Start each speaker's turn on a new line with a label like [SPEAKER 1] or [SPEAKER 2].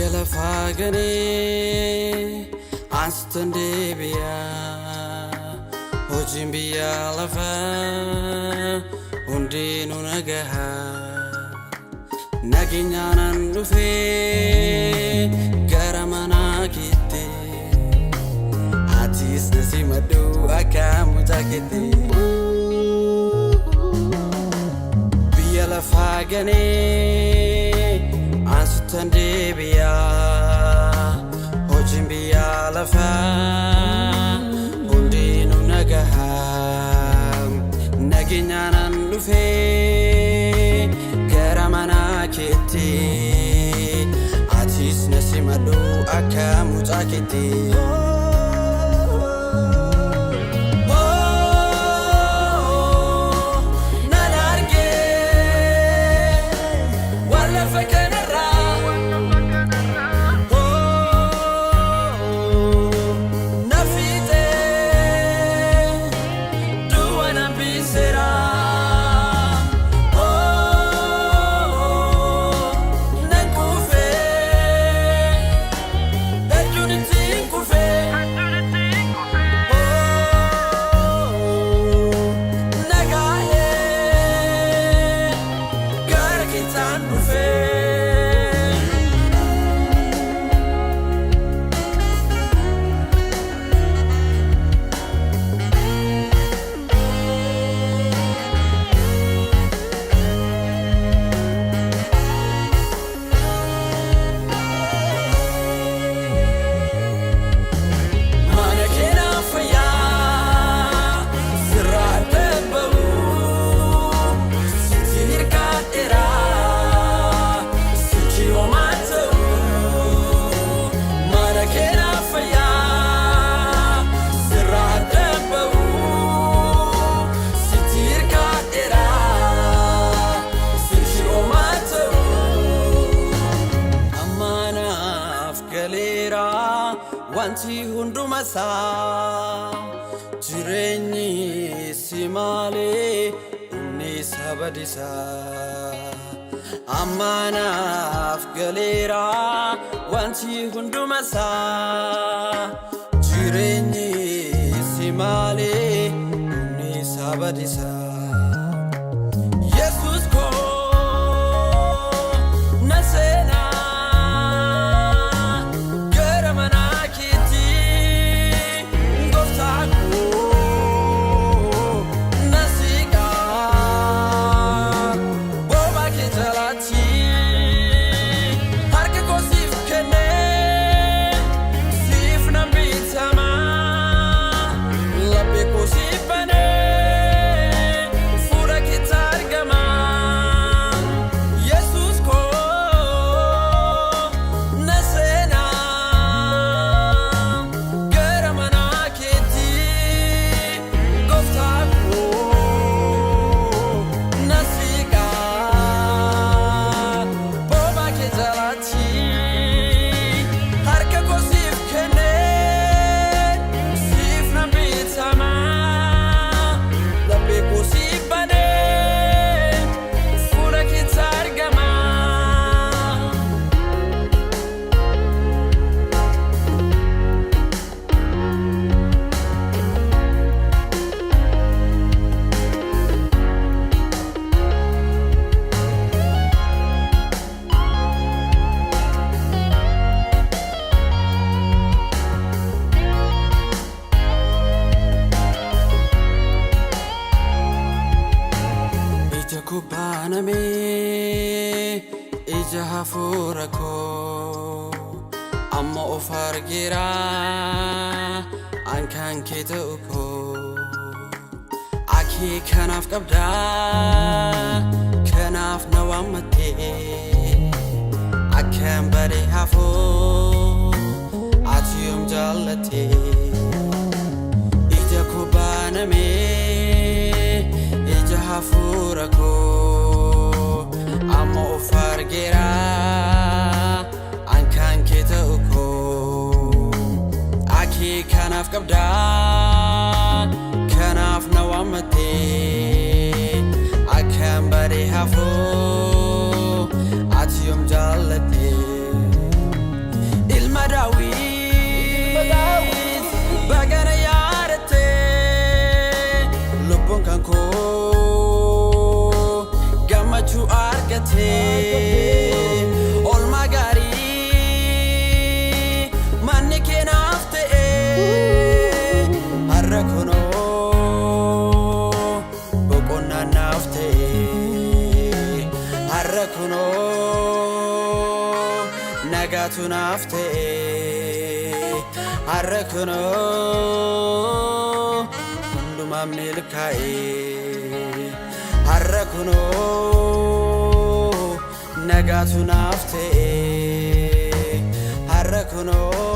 [SPEAKER 1] Biyya lafaa ganee ansittan deebi'a. Hojiin biyya lafaa hundinuu nagaha. Nageenyaanan dhufee gara manaa keetti. Atis na simadhu akka mucaa keetti. Biyya lafaa ganee ansittan deebi'a. Hojiin biyya lafaa hundinuu nagaha. Nageenyaanan dhufee gara manaa keetti. Atis na simadhu akka mucaa keetti. Oh, nan argee waan lafa kanarraa. Oh, na fiixee duwwa nan biseera. Oh, nan kufee hedduun ittiin kufee. Oh, nagaa'ee gara keetaan dhufee. Mana keenyaa fayyaa sirraa dabba'u sitti hirkaadheera sichi homaa ta'u. Mana keenyaa fayyaa sirraa dabba'u sitti hirkaadheera sichi homaa ta'u. Ammaanaaf galeera wanti hunduma isaa, jireenyi si malee dhumni sabadisaa. Ammaanaaf galeera wanti hunduma isaa, jireenyi si malee dhumni sabadisaa. Yesus koo na seenaa gara manaa keetti, gooftaa koo na siiqaa bobaa kee jalaatti. Harka koo siif kennee siif nan bitamaa, laphee koo siif banee fuula keetti argamaa. Yesus koo na seenaa gara manaa keetti, gooftaa koo na siiqaa bobaa kee jalaatti. Harka koo siif kennee siif nan bitamaa, laphee koo siif banee fuula keetti argamaa. Ija koo banamee, ija hafuura koo amma of argeera an kan kee ta'u koo. Akii kanaaf qabdaa, kanaaf na waammattee, akkan badee hafuu ati yoom jaallattee? Ija koo banamee, ija hafuura koo amma of argeera an kan kee ta'u koo. Akii kanaaf qabdaa, kanaaf na waammattee, akkan badee hafuu ati yoom jaallattee? Gammachuu argatee oolmaa gaarii manni kee naaf ta'e. Har'a kunoo boqonnaan naaf ta'e. Har'a kunoo nagaatu naaf ta'e. Har'a kunoo hundumaan milkaa'e. Har'a kunoo nagaatu naaf ta'e. Har'a kunoo.